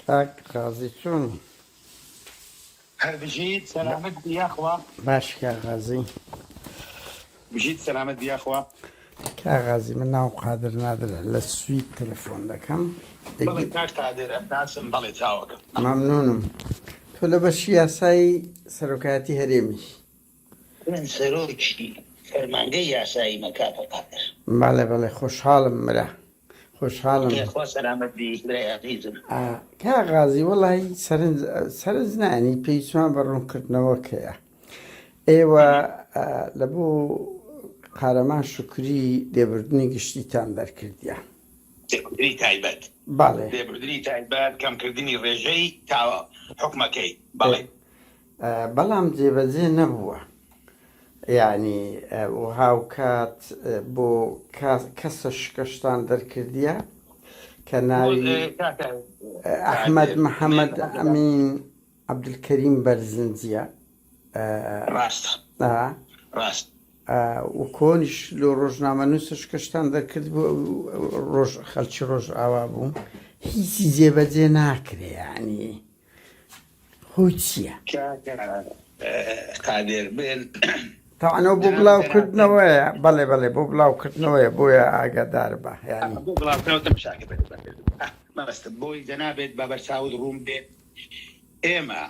کاک قازی چۆنی؟ هەر بژیت سەلامەت بی یاخوا. باشی کاک غازی. بژیت سەلامەت بی یاخوا. کاک غازی من ناوم قادر نادرە لە سوید تەلەفۆن دەکەم. بەڵێ کاک قادر ئەتناسم بەڵێ چاوەکەم. مەمنونم تۆ لە بەشی یاسای سەرۆکایەتی هەرێمی. من سەرۆکی فەرمانگەی یاساییمە کاکە قادر. بەڵێ بەڵێ خۆشحاڵم برا خۆشحاڵم. یاخوا سەلامەت بی برای ئازیزم. کاک غازی وەڵاهی سەرنج سەرنج نا یانی پێویستمان بە ڕوونکردنەوەکەیە ئێوە لە بۆ قارەمان شوکری لێبوردنی گشتیتان دەرکردیە. لێبوردنی تایبەت. بەڵێ. لێبوردنی تایبەت کەمکردنی ڕێژەی تاوە حوکمەکەی بەڵێ. بەڵام جێبەجێ نەبووە یانی و هاوکات بۆ کەسە شکەشتان دەرکردیە کە ناوی ئەحمەد محەمەد ئەمین عەبدولکەریم بەرزنجیە ڕاست ڕاست و کۆنیش لۆ ڕۆژنامەنووسە شکەشتان دەرکرد بوو ڕۆژ خەلکی ڕۆژئاوا بوو هیچی جێبەجێ ناکرێ یانی هۆی چییە؟ کاکە قادر بن تاوان ئەو بۆ بڵاوکردنەوەیە بەڵێ بەڵێ بۆ بڵاوکردنەوەیە بۆیە ئاگادار بە یانی بۆ بڵاوکردنەوە تەماشاکە بێت مەبەستم بۆی جەنابێت بە بەرچاوت ڕوون بێ ئێمە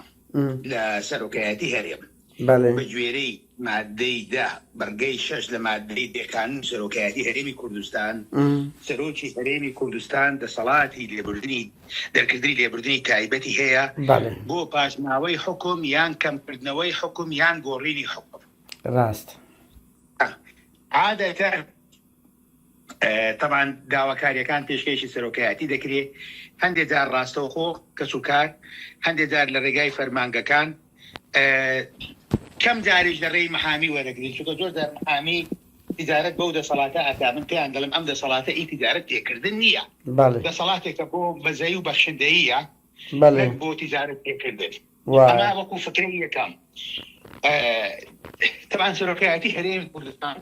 لە سەرۆکایەتی هەرێم بەڵێ. بە گوێرەی ماددەی دە بڕگەی شەش لە ماددەی دە قانوونی سەرۆکایەتی هەرێمی کوردستان، سەرۆکی هەرێمی کوردستان دەسەڵاتی لێبوردنی دەرکردنی لێبوردنی تایبەتی هەیە بەڵێ. بۆ پاشماوەی حوکم یان کەمکردنەوەی حوکم یان گۆڕینی حوکم. ڕاستە. عادەتەن تەبعەن داواکاریەکان پێشکێشی سەرۆکایەتی دەکرێ، هەندێ جار ڕاستەوخۆ کەسوکار، هەندێ جار لە ڕێگای فەرمانگەکان، کەم جاریش لە ڕێی محامی وەرەگرین، چونکە زۆر جار محامی تیجارەت بەو دەسەڵاتە ئەکا، من پێیان دەڵێم ئەم دەسەڵاتە ئی تیجارەت پێکردن نییە، دەسەڵاتێکە بۆ بەزەیی و بەخشندەییە نەک بۆ تیجارەت پێکردن. ئەمە وەکو فکرەی یەکەم. تەبعەن سەرۆکایەتی هەرێمی کوردستان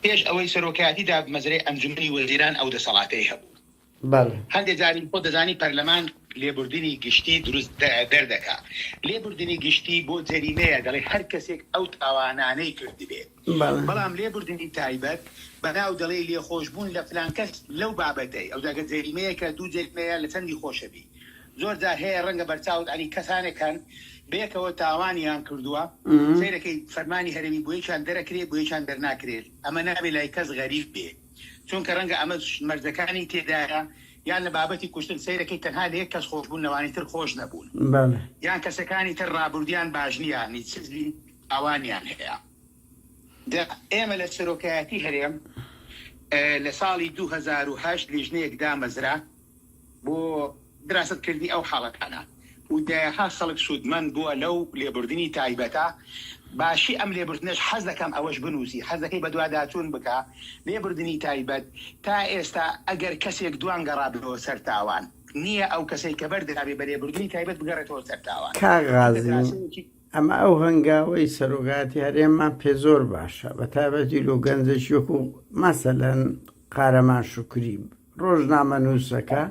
پێش ئەوەی سەرۆکایەتی دابمەزرێ ئەنجومەنی وەزیران ئەو دەسەڵاتەی هەبوو. بەڵێ. هەندێ جاری خۆت دەزانی پەرلەمان لێبوردنی گشتی دروست دەردەکا. لێبوردنی گشتی بۆ جەریمەیە دەڵێ هەر کەسێک ئەو تاوانانەی کردبێ. بەڵێ. بەڵام لێبوردنی تایبەت بەناو دەڵێ لێخۆشبوون لە فلان کەس لەو بابەتەی ئەوجا گەر جەریمەیەکە دوو جەریمەیە لە چەندی خۆشەبی. زۆر جار هەیە ڕەنگە بەرچاوت ئەنی کەسانێک هەن بەیەکەوە تاوانیان کردووە سەیرەکەی فەرمانی هەرێمی بۆ یەکیان دەرەکرێ بۆ یەکیان دەرناکرێت ئەمە نابێ لای کەس غەریب بێ چونکە ڕەنگە ئەمە مەرجەکانی تێدایە یان لە بابەتی کوشتن سەیرەکەی تەنها لە یەک کەس خۆش بوون لەوانی تر خۆش نەبوون یان کەسەکانی تر ڕابردویان باش نییە نی چزی تاوانیان هەیە دە ئێمە لە سەرۆکایەتی هەرێم لە ساڵی 2008 لیژنەیەک دامەزرا بۆ دراست کردنی ئەو حاڵەتانە و دەیەها خەڵک سوودمەند بووە لەو لێبوردنی تایبەتە، باشی ئەم لێبوردنەش حەز دەکەم ئەوەش بنووسی حەز دەکەی بەدواداچوون بکە لێبوردنی تایبەت تا ئێستا ئەگەر کەسێک دوان گەڕابێەوە سەر تاوان نییە ئەو کەسەی کە بەردرابێ بە لێبوردنی تایبەت بگەڕێتەوە سەر تاوان کاک چونکە غازی دراسەیەکی ئەمە ئەو هەنگاوەی سەرۆکایەتی هەرێممان پێ زۆر باشە بە تایبەتی لۆ گەنجێکی وەکو مەسەلەن قارەمان شوکری ڕۆژنامەنووسەکە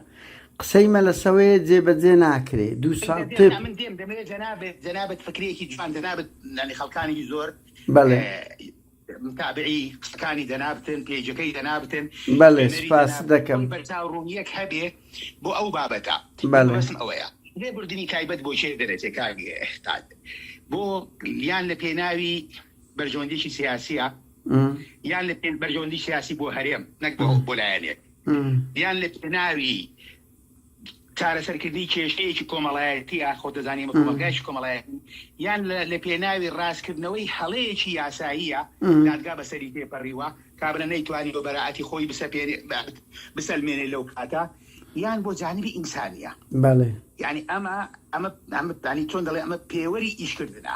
قسەی مەلەسەوەیە جێبەجێ ناکرێ دوو ساڵ تپ. من دێم دەمەوێت جەنابت جەنابت فکرەیەکی جوان جەنابت یانی خەڵکانێکی زۆر بەڵێ. متابعی قسەکانی جەنابتن پەیجەکەی جەنابتن بەڵێ خوێنەری سپاست جەنابتن دەکەم. بۆی بەرچاو ڕوونیەک هەبێ بۆ ئەو بابەتە من بەڵێ. مەبەستم ئەوەیە لێبوردنی تایبەت بۆ کێ دەرەچێ کاک قادر بۆ یان لە پێناوی بەرژەوەندیەکی سیاسیە یان لە بەرژەوەندی سیاسی بۆ هەرێم نەک بۆ بۆ لایەنێک یان لە پێناوی چارەسەرکردنی کێشەیەکی کۆمەڵایەتیە خۆ دەزانانی ئێمە کۆمەڵگایەکی کۆمەڵایەتی یان لە پێناوی ڕاستکردنەوەی هەڵەیەکی یاساییە دادگا بەسەری تێپەڕیوە کابرا نەیتوانیوە بەرائەتی خۆی بسەپێنێ بسەلمێنێ لەو کاتە یان بۆ جانبی ئینسانیە بەڵێ. یانی ئەمە ئەمە ئەمە یانی چۆن دەڵێ ئەمە پێوەری ئیشکردنە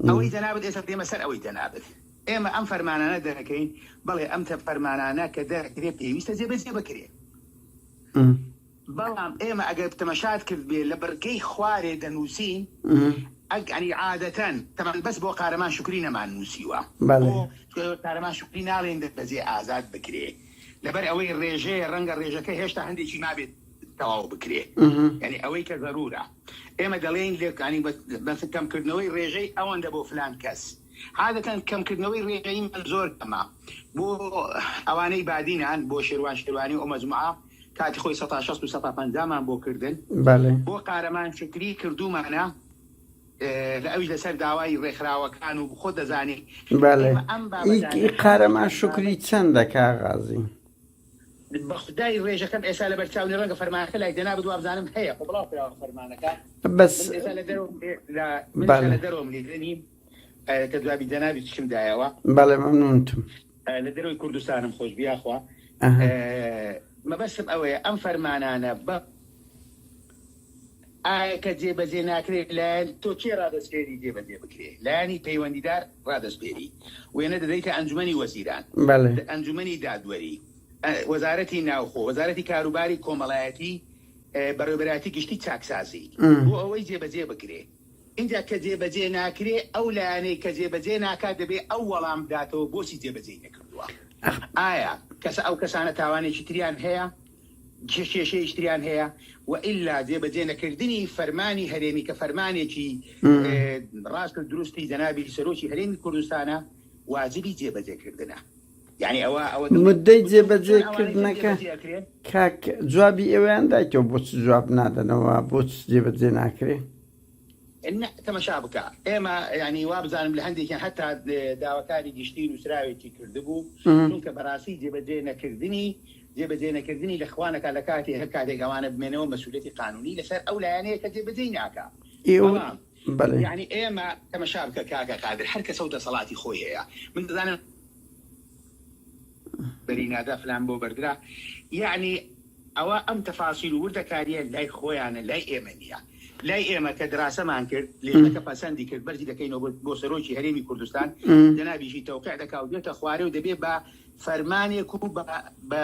ئەوەی جەنابت ئێستا دێمە سەر ئەوەی جەنابت ئێمە ئەم فەرمانانە دەرەکەین بەڵێ ئەم فەرمانانە کە دەرەکرێ پێویستە جێبەجێ بکرێ بەڵام ئێمە ئەگەر تەمەشات کرد بێ لە بڕگەی خوارێ دەنووسین ئەگەنی عادەتەن تەمان بەس بۆ قارەمان شوکری نەمان نووسیوە بەڵێ بۆ قارەمان شوکری ناڵێن دەستبەجێ ئازاد بکرێ لەبەر ئەوەی ڕێژەیە ڕەنگە ڕێژەکە هێشتا هەندێکی مابێت. تەواو بکرێ یانی ئەوەی کە زەرورە ئێمە دەڵێین لێکانی بەس کەمکردنەوەی ڕێژەی ئەوەندە بۆ فلان کەس عادەتەن کەمکردنەوەی ڕێژەی من زۆر کەمە بۆ ئەوانەی بادینان بۆ شێروان شێروانی و مەجموعە کاتی خۆی سەتا شەست و سەتا پەنجامان بۆ کردن بەڵێ. بۆ قارەمان شوکری کردوومانە لە ئەویش لەسەر داوای ڕێکخراوەکان و خۆت دەزانی بەڵێ ئێمە ئەم ئی بابەتانە ئی قارەمان هەندێکیان شوکری بابەت چەندە کاک غازی؟ بەخودای ڕێژەکەم ئێستا لەبەر چاو نیە ڕەنگە فەرمانەکە لای جەنابت وابزانم هەیە خۆ بڵاو کراوە فەرمانەکە بەس من ئێستا لە دەرەوەم لە من ئێستا بەڵێ لە دەرەوەم لێرە نیم کە جوابی جەنابی چشم دایەوە بەڵێ مەمنونتم. لە دەرەوەی کوردستانم خۆشبی یاخوا ئەها. مەبەستم ئەوەیە ئەم فەرمانانە بە ئایا کە جێبەجێ ناکرێ لایەن تۆ کێ ڕادەسپێری جێبەجێ بکرێ؟ لایەنی پەیوەندیدار ڕادەسپێری. وێنە دەدەیتە ئەنجومەنی وەزیران، بەڵێ. ئەنجومەنی دادوەری، وەزارەتی ناوخۆ، وەزارەتی کاروباری کۆمەڵایەتی، بەڕێوەبەرایەتی گشتی چاکسازی بۆ ئەوەی جێبەجێ بکرێ. ئینجا کە جێبەجێ ناکرێ ئەو لایەنەی کە جێبەجێ ناکات دەبێ ئەو وەڵام بداتەوە بۆچی جێبەجێی نەکردووە؟ ئایا کەسە ئەو کەسانە تاوانێکی تریان هەیە؟ چ کێشەیەکی تریان هەیە و ئیلا جێبەجێ نەکردنی فەرمانی هەرێمی کە فەرمانێکی ڕاست و دروستی جەنابی سەرۆکی هەرێمی کوردستانە واجبی جێبەجێ کردنە یعنی ئەوە ئەوە مدەی چۆن جێبەجێ ئەوانەی تر کردنەکە جێبەجێ ئەکرێن؟ کاک جوابی ئێوەیان دایتەوە بۆچ جواب نادەنەوە بۆچ جێبەجێ ناکرێ؟ نا تەمەشا بکە ئێمە یانی وابزانم لە هەندێکیان هەتا داواکاری گشتی نووسراوێکی کردبوو چونکە بەڕاستی جێبەجێ نەکردنی جێبەجێ نەکردنی لە خوانەکە لە کاتی هەر کاتێک ئەوانە بمێنەوە مەسولیەتی قانونی لەسەر ئەو لایەنەیە کە جێبەجێی ناکا ئێوە بەڵام بەڵێ. یانی ئێمە تەمەشا بکە کاکە قادر هەر کەسەو دەسەڵاتی خۆی هەیە من دەزانم بەری نادا فلان بۆ بەردرا یەعنی ئەوە ئەم تەفاسیل و وردەکاریە لای خۆیانە لای ئێمە نیە لای ئێمە کە دراسەمان کرد لیژنەکە پەسەندی کرد بەرزی دەکەینەوە بۆ سەرۆکی هەرێمی کوردستان جەنابیشی تەوقیع دەکا و دێتە خوارێ و دەبێ بە فەرمانێک و بە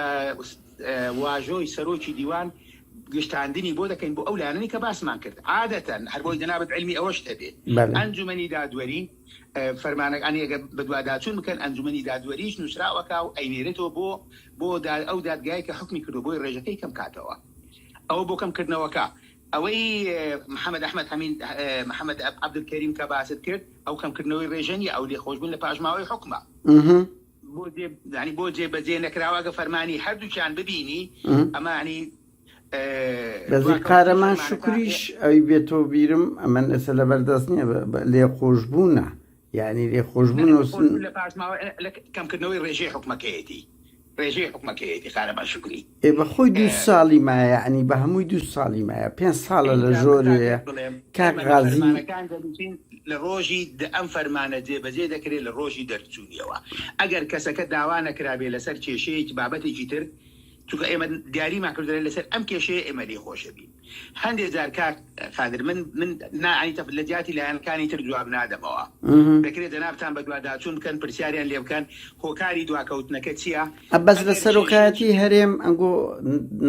واژۆی سەرۆکی دیوان گشتاندنی بۆ دەکەین بۆ ئەو لایەنەی کە باسمان کرد عادەتەن هەر بۆی جەنابت عیلمی ئەوەشت هەبێ ئەنجومەنی دادوەری فەرمانەکانی ئەگەر بەدواداچوون بکەن ئەنجومەنی دادوەریش نووسراوەکە و ئەینێرێتەوە بۆ بۆ ئەو دادگای کە حوکمی کردووە بۆی ڕێژەکەی کەم کاتەوە ئەوە بۆ کەم کردنەوەکە ئەوەی محەمەد ئەحمەد حەمید محەمەد عەبدولکەریم کە باست کرد ئەو کەم کردنەوەی ڕێژە نییە ئەو لێخۆشبوون لە پاشماوەی حوکمە بۆ جێ یانی بۆ جێ بەجێ نەکراوە ئەگە فەرمانی هەردووکیان ببینی ئەمە ینی بەزی قارەمان شوکریش ئەوی بێتەوە بیرم ئەمن ئێستا لەبەر دەست نییە لێخۆشبوونە یعنی لێخۆشبوون لە پاشماوە کەمکردنەوەی ڕێژەی حکومەکەیەتی ڕێژەی حکومەکەیەتی قارەمان شوکری ئێ بەخۆی دوو ساڵی مایە یعنی بە هەمووی دوو ساڵی مایە پێ ساڵە لە ژۆرەیە کاک غازی فەرمانەکان دەنووسین لە ڕۆژی ئەم فەرمانە جێبەجێ دەکرێت لە ڕۆژی دەرچوونیەوە ئەگەر کەسەکە داوا نەکرابێ لەسەر کێشەیەکی بابەتێکی تر چونکە ئێمە دیاریمان کردوە لەسەر ئەم کێشەیە ئێمە لێی خۆشەبین هەندێ جار کاک قادر من من ناعنی تەف لە جیاتی لایەنەکانی تر جواب نادەمەوە دەکرێت جەنابتان بەدواداچوون بکەن پرسیاریان لێ بکەن هۆکاری دواکەوتنەکە چییە بەس لە ئەگەر کێشەیەکی سەرۆکایەتی هەرێم ئەنگۆ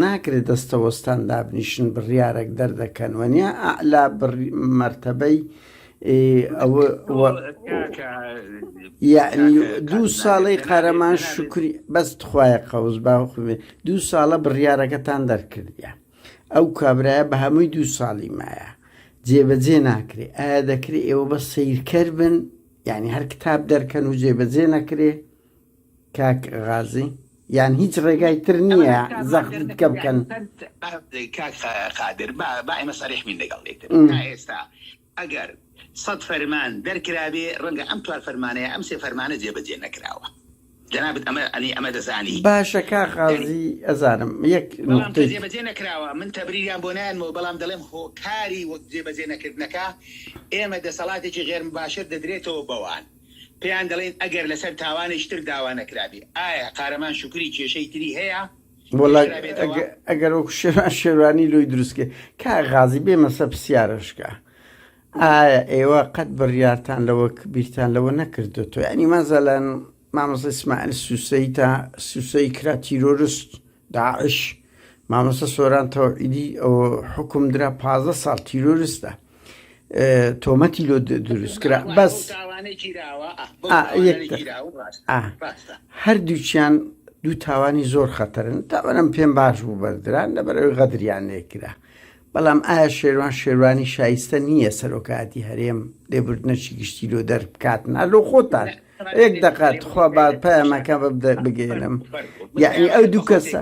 ناکرێت دەستەوەستان دابنیشن بڕیارێک دەردەکەن وەنیە ئەعلا مەرتەبەی ئەوە یەعنی دوو ساڵەی قارەمان شوکری بەس تخوایە قەوز باوخێ دوو ساڵە بڕیارەکەتان دەرکردە ئەو کابرایە بە هەمووی دوو ساڵی مایە جێبەجێ ناکرێ ئایا دەکرێ ئێوە بە سیرکەر بن یعنی هەر کتاب دەرکەن و جێبەجێ نەکرێ کاک غازی یان هیچ ڕێگای تر نییە زەخت کە بکەن کاک قادر با ئێمە سەریح بین لەگەڵ یەکتر تا ئێستا ئەگەر سەت فەرمان دەرکرابێ ڕەنگە ئەم چوار فەرمانە یا ئەم سێ فەرمانە جێبەجێ نەکراوە. جەنابت ئەمە ئەنی ئەمە دەزانی. باشە کاک قازی ئەزانم یەک بەڵام کە نوقتەی. جێبەجێ نەکراوە من تەبریریان بۆ نایەنمەوە بەڵام دەڵێم هۆکاری وەک جێبەجێ نەکردنەکە ئێمە دەسەڵاتێکی غێر مباشر دەدرێتەوە بەوان پێیان دەڵێین ئەگەر لەسەر تاوانێکی تر داوا نەکرابێ ئایا قارەمان شوکری کێشەی تری هەیە؟ وەڵا کێشرابێتەوە؟ ئەگەر وەکو شێروان شێروانی لۆی دروست کرد کاک غازی بێمە سەر پرسیارەشکە ئایا ئێوە قەت بڕیارتان لەوە بیرتان لەوە نەکردۆتەوە یعنی مەزەلەن مامۆستا ئیسماعیل سوسەی تا سوسەی کرا تیرۆرست داعش مامۆستا سۆران تەوحیدی ئەوە حکوم درا 15 ساڵ تیرۆرستە تۆمەتی لۆ دروست کرا بەس هەردووکیان. دوو تاوانی زۆر خەتەرن تاوانم پێم باش بوو بەردران لەبەرئەوەی غەدریان لێکرا بەڵام ئایا شێروان شێروانی شایستە نییە سەرۆکایەتی هەرێم لێبوردنەکی گشتی لۆ دەربکات نا لۆ خۆتان یەک دەقە تخوا با پەیامەکە بگەێنم یعنی ئەو دوو کەسە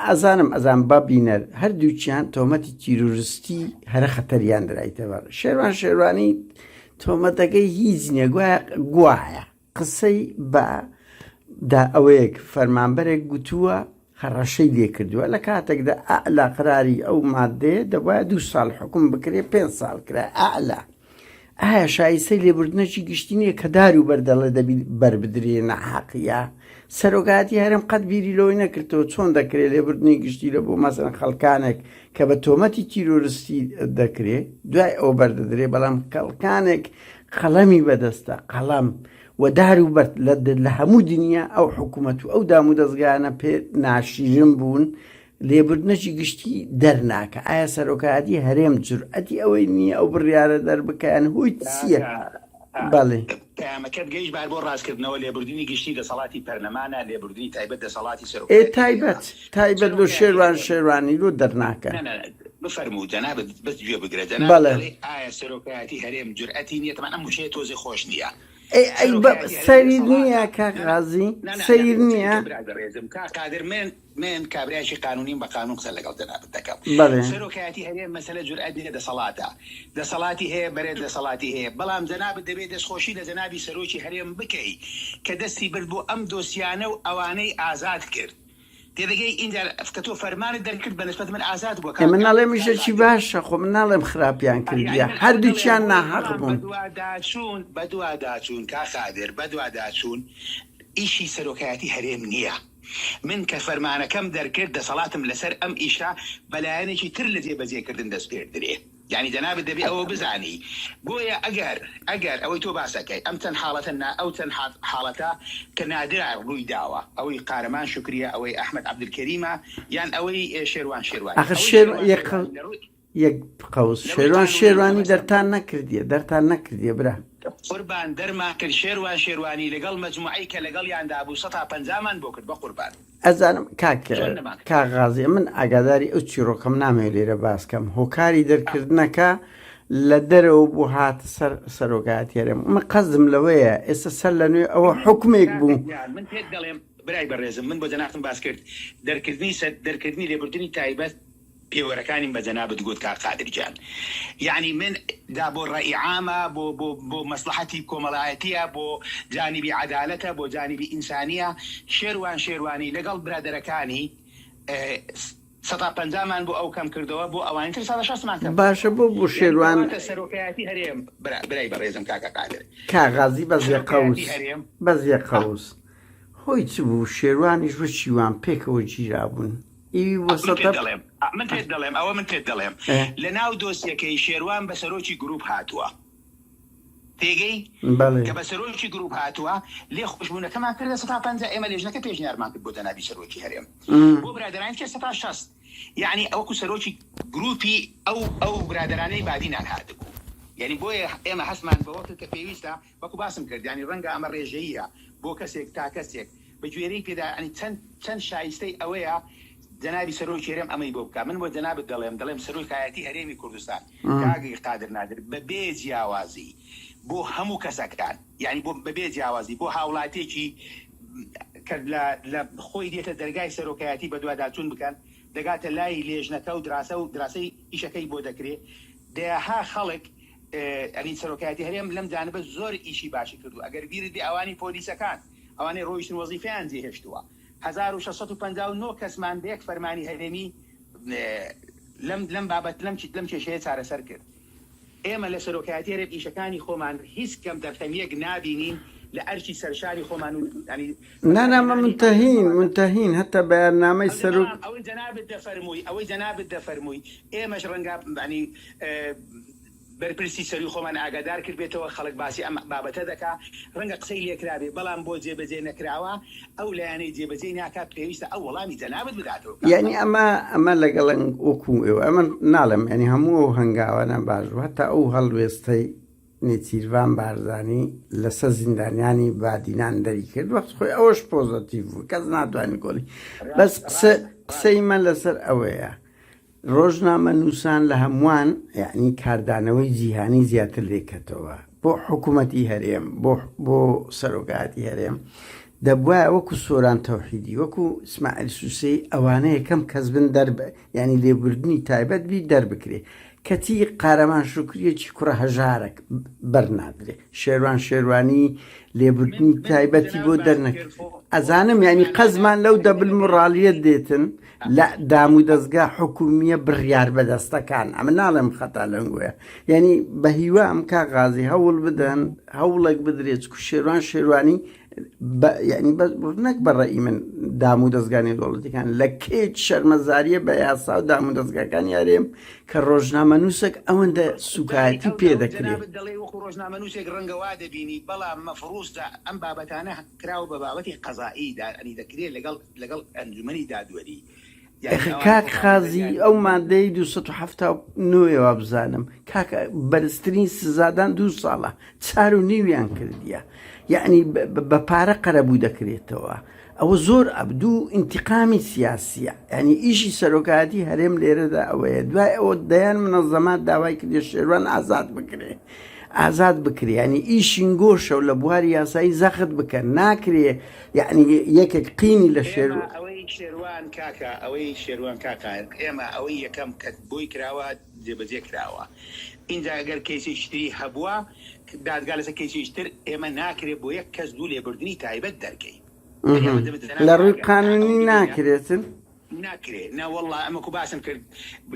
ئەزانم ئەزان با بینەر هەردووکیان تۆمەتی تیرۆریستی هەرە خەتەریان درایتەوە شێروان شێروانی تۆمەتەکەی هیچ نییە گوایە گوایە قسەی بە دا ئەوەیەک فەرمانبەرێک گوتووە هەڕەشەی لێکردووە لە کاتێکدا ئەعلا قراری ئەو مادەیە دەبوایە دوو ساڵ حکوم بکرێ پێنج ساڵ کرا ئەعلا ئایا شایستەی لێبوردنێکی گشتی نییە کە دار و بەردەڵێ دەبی بەربدرێ ناحەقیە سەرۆکایەتی هەرێم قەت بیری لەوەی نەکردەوە چۆن دەکرێت لێبوردنی گشتی لە بۆ مەسەن خەڵکانێک کە بە تۆمەتی تیرۆرستی دەکرێ دوای ئەو بەردەدرێ بەڵام خەڵکانێک قەڵەمی بەدەستە قەڵەم و دار و بەرد لە هەموو دنیا ئەو حکوومەت و ئەو دام و دەستگانە پێ ناشیرن بوون لێبوردنەکی گشتی دەرناکە ئایا سەرۆکایەتی هەرێم جورئەتی ئەوەی نییە ئەو بڕیارە دەربکەن هۆی چییە؟ بەڵێ. پەیامەکەت گەیشت بار بۆ ڕاستکردنەوە لێبوردنی گشتی دەسەڵاتی پەرلەمانە لێبوردنی تایبەت دەسەڵاتی ئێ سەرۆکایەتی هەرێمە تایبەت تایبەت لۆ سەرۆکایەتی شێروان هەرێم شێروانی لۆ دەرناکەن. نا نا بفەرموو جەنابت بەس گوێ بگرە جەنابت بەڵێ. دەڵێی ئایا سەرۆکایەتی هەرێم جورئەتی نییە تەبعەن ئەم وشەیە تۆزێ خۆش نییە ئەی ئەی بە سەرۆکایەتی هەرێم سەیر دەسەڵاتە نییە کاک نا نا غازی نا نا نا سەیر نییە؟ سەیرکە برا بەڕێزم کاک قادر من من کابرایەکی قانونیم بە قانون قسە لەگەڵ جەنابت دەکەم. بەڵێ. سەرۆکایەتی هەرێم مەسەلە جورئەت نیە دەسەڵاتە. دەسەڵاتی هەیە بەرێ دەسەڵاتی هەیە بەڵام جەنابت دەبێ دەستخۆشی لە جەنابی سەرۆکی هەرێم بکەی کە دەستی برد بۆ ئەم دۆسیانە و ئەوانەی ئازاد کرد. تێدەگەی ئینجا کە تۆ فەرمانت دەرکرد بە نسبەت من ئازاد بووە ئێ کاک من ناڵێم کاک ئیشەکی قادر. باشە خۆ من ناڵێم خراپیان یانی کردیە من ئەوە دەڵێم هەردووکیان بۆیە ناحەق بەڵام بوون. بەدواداچوون بەدواداچوون کاک قادر بەدواداچوون ئیشی سەرۆکایەتی هەرێم نیە. من کە فەرمانەکەم دەرکرد دەسەڵاتم لەسەر ئەم ئیشە بە لایەنێکی تر لە جێبەجێکردن دەسپێردرێ. یانی جەنابت دەبێ ئەوە بزانی. بۆیە ئەگەر ئەگەر ئەوەی تۆ باس ئەکەی ئەم چەند حاڵەتە نا ئەو چەند حاڵەتە کە نادرا ڕووی داوە ئەوەی قارەمان شوکریە ئەوەی ئەحمەد عەبدولکەریمە یان ئەوەی شێروان شێروانی ئاخر ئەوەی شێر شێروان یەک شێروانی لە ڕووی یەک قەوس لە ڕووی شێروان قانوونیەوە شێروانی مەبەستم. دەرتان نەکردیە دەرتان نەکردیە برا. قوربان دەرمان کرد شێروان شێروانی لەگەڵ مەجموعەی کە لەگەڵیان دابوو سەتا پەنجامان بۆ کرد بەقوربان. ئەزانم کاک چۆن نەمان کرد. کاک غازی من ئاگاداری ئەو چیڕۆکەم نامەوێ لێرە باس کەم هۆکاری دەرکردنەکە لە دەرەوە بوو هاتە سەر سەرۆکایەتی هەرێم من قەزم لەوەیە ئێستا سەر لە نوێ ئەوە من حوکمێک کاکە بوو. گیان من پێت دەڵێم برای بەڕێزم من بۆ جەنابتم باس کرد دەرکردنی سەر دەرکردنی لێبوردنی تایبەت پێوەرەکانیم بە جەنابت گوت کاک قادر گیان یەعنی من دا بۆ ڕەئی عامە بۆ بۆ بۆ مەسڵەحەتی کۆمەڵایەتیە بۆ جانیبی عەدالەتە بۆ جانیبی ئینسانیە شێروان شێروانی لەگەڵ برادەرەکانی سەتا پەنجامان بۆ ئەو کەم کردەوە بۆ ئەوانی تر سەتا شەستمان کەم باشە کردەوە بۆ بۆ یەعنی شێروان کەواتە سەرۆکایەتی هەرێم برا برای بەڕێزم کاکە قادر کاک غازی بەس یە قەوس سەرۆکایەتی هەرێم بەس یە قەوس هۆی چ بوو شێروانیش وەکی وان پێکەوە گیرابوون ئی من پێت وەسەتە دەڵێم من پێت دەڵێم ئەوە من پێت دەڵێم ئێ. لە ناو دۆسیەکەی شێروان بە سەرۆکی گروپ هاتووە تێگەی بەڵێ. کە بە سەرۆکی گروپ هاتووە لێ خۆشبوونەکەمان کردە 50% ئێمە لێژنەکە پێشنیارمان کرد بۆ جەنابی سەرۆکی هەرێم بۆ برادەرانی کرد 60% یەعنی وەکو سەرۆکی گروپی ئەو ئەو برادەرانەی بادینان هاتبوو یەعنی بۆیە ئێمە هەستمان بەوە کرد کە پێویستە وەکو باسم کرد یانی ڕەنگە ئەمە ڕێژەییە بۆ کەسێک تا کەسێک بە گوێرەی پێدا یانی چەند چەند شایستەی ئەوەیە جەنابی سەرۆکی هەرێم ئەمەی بۆ بکا من بۆ جەنابت دەڵێم دەڵێم سەرۆکایەتی هەرێمی کوردستان کاک قادر نادر بە بێ جیاوازی بۆ هەموو کەسەکان یانی بۆ بە بێ جیاوازی بۆ هاوڵاتیەکی کە لە لە خۆی دێتە دەرگای سەرۆکایەتی بەدواداچوون بکەن دەگاتە لای لێژنەکە و دراسە و دراسەی ئیشەکەی بۆ دەکرێ دەیەها خەڵک یانی سەرۆکایەتی هەرێم لەم جانبە زۆر ئیشی باشی کردووە ئەگەر بیرت بێ ئەوانی پۆلیسەکان ئەوانەی ڕۆیشتن وەزیفەیان جێهێشتووە 1659 کەسمان بە یەک فەرمانی هەرێمی لەم لەم بابەت لەم لەم کێشەیە چارەسەر کرد ئێمە لە سەرۆکایەتی هەرێم ئیشەکانی خۆمان هیچ کەم دەرخەمیەک نابینین لە ئەرکی سەرشانی خۆمان و یانی نا نا مە بەکارهێنانی ئەو منتەهین دەسەڵاتە. منتەهین هەتا بەیاننامەی ئەوجا سەرۆک. بەڵام ئەوەی جەنابت دەفەرمووی ئەوەی جەنابت دەفەرمووی ئێمەش ڕەنگە یانی بەرپرسی سەروی خۆمان ئاگادار کردبێتەوە، خەڵک باسی ئەم بابەتە دەکا، ڕەنگە قسەی لێکرابێ، بەڵام بۆ جێبەجێ نەکراوە، ئەو لایەنەی جێبەجێی ناکا پێویستە ئەو وەڵامی جەنابت بداتەوە کاک یەعنی قادر. ئەمە ئەمە لەگەڵ وەکوو ئێوە ئەمن ناڵێم یەعنی هەموو ئەو هەنگاوانە باش بوو هەتا ئەو هەڵوێستەی. نێچیرڤان بارزانی لەسەر زیندانیانی بادینان دەری کرد وەخت خۆی ئەوەش پۆزەتیڤ بوو کەس ناتوانێت گۆڵی بەس قسە قسەی من لەسەر ئەوەیە ڕۆژنامەنووسان لە هەمووان یەعنی کاردانەوەی جیهانی زیاتر لێکەتەوە بۆ حکوومەتی هەرێم بۆ بۆ سەرۆکایەتی هەرێم دەبوایە وەکو سۆران تەوحیدی وەکو ئیسماعیل سوسەی ئەوانە یەکەم کەس بن دەر یعنی لێبوردنی تایبەت بی دەربکرێ کەچی قارەمان شوکریەکی کوڕە هەژارەک بەرنادرێ شێروان شێروانی لێبوردنی تایبەتی بۆ دەرنەکرد ئەزانم یعنی قەزمان لەو دەبل موڕالیەت دێتن لە دامودەزگا حکومییە بڕیاربەدەستەکان، ئەمن ناڵێم خەتا لەنگۆیە، یانی بە هیوام کاک غازی هەوڵ بدەن هەوڵێک بدرێت چکو شێروان شێروانی یعنی نەک بە ڕەئی من دامودەزگا نێودەوڵەتیەکان لە کێچ شەرمەزاریە بە یاسا و دامودەزگاکانی هەرێم کە ڕۆژنامەنووسێک ئەوەندە سوکایەتی پێ دەکرێت. دەڵێ وەکو ڕۆژنامەنووسێک ڕەنگە وا دەبینی بەڵام مەفروزە ئەم بابەتانە کراوە بە بابەتی قەزائی یانی دەکرێت لەگەڵ لەگەڵ ئەنجومەنی دادوەری یانی ئەخە ئەوان کاک خۆ بابەتە خازی یانی ئەو مادەی 279 ە وابزانم کاکە بەرزترین سزادان دوو ساڵە چار و نیویان کردیە یەعنی بە پارە قەرەبوو دەکرێتەوە ئەوە زۆر ئەبدوو ئینتقامی سیاسیە یعنی ئیشی سەرۆکایەتی هەرێم لێرەدا ئەوەیە دوای ئەوە دەیان منەزەمات داوای کردێ شێروان ئازاد بکرێ ئازاد بکرێ یعنی ئیشین گۆشە و لە بواری یاسایی زەخت بکەن ناکرێ یعنی یەکێک قینی لە شێر ئێمە ئەوەی شێروان کاکە ئەوەی شێروان کاکە ئێمە ئەوەی یەکەم کە بۆی کراوە جێبەجێ کراوە ئینجا گەر کەیسێکی تری هەبووە دادگا لەسەر کەیسێکی تر ئێمە ناکرێ بۆ یەک کەس دوو لێبوردنی تایبەت دەرکەی یعنی ئەمە دەبێت لە جەنابت ڕووی ئاگا قانونی ئەو ببینە ناکرێتن ناکرێ نا وەڵا ئەمە کو باسم کرد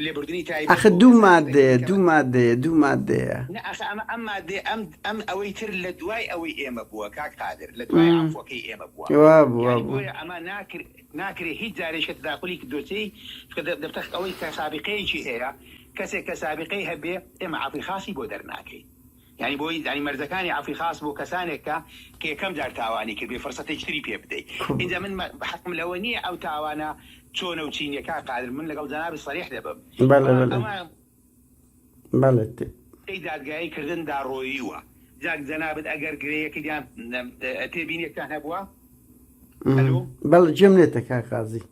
لێبوردنی تایبەت ئەخە بۆ دوو کەسانێک مادەیە دەکرێ کە دوو مادەیە دوو مادەیە. نا ئەخە ئەمە ئەم مادەیە ئەم ئەم ئەوەی تر لە دوای ئەوەی ئێمە بووە کاک قادر لە دوای عەفوەکەی ئێمە بووە وابوو یانی وابوو. بۆیە ئەمە ناکرێ ناکرێ هیچ جارێک کە تداخولی دۆسیەی چونکە دەبتە ئەوەی کە سابیقەیەکی هەیە کەسێک کە سابیقەی هەبێ ئێمە عەفوی خاسی بۆ دەرناکەین یانی بۆی یانی مەرجەکانی عەفوی خاس بۆ کەسانێک کە کە یەکەم جار تاوانی کردبێ فرسەتێکی تری پێ بدەی ئینجا من حەقم لەوە نییە ئەو تاوانە چۆنە و چی نییە کاک قادر من لەگەڵ جەنابت سەریح دەبم بەڵێ بەڵام بەڵێ ئەمە بەڵێ. پێی دادگایی کردن دا ڕۆییوە جا جەنابت ئەگەر گرێیەکت یان تێبینیەکتان هەبووە ئەلو. بەڵێ جێم لێتە کاک قازی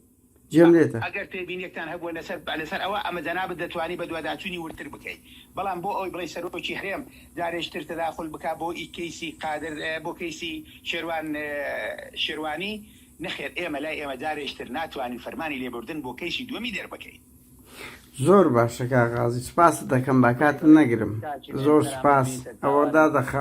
جێم لێتە. ئەگەر تێبینیەکتان هەبووە لەسەر لەسەر ئەوە ئەمە جەنابت دەتوانی بەدواداچوونی وردتر بکەی بەڵام بۆ ئەوەی بڵێی سەرۆکی هەرێم جارێکی تر تەداخول بکا بۆ ئی کەیسی قادر بۆ کەیسی شێروان شێروانی نەخێر ئێمە لای ئێمە جارێکی تر ناتوانین فەرمانی لێبوردن بۆ کەیسی دووەمی دەربکەین. زۆر باشە کاک غازی سوپاست دەکەم با کاتت نەگرم زۆر سوپاس ئەوە دادەخەم.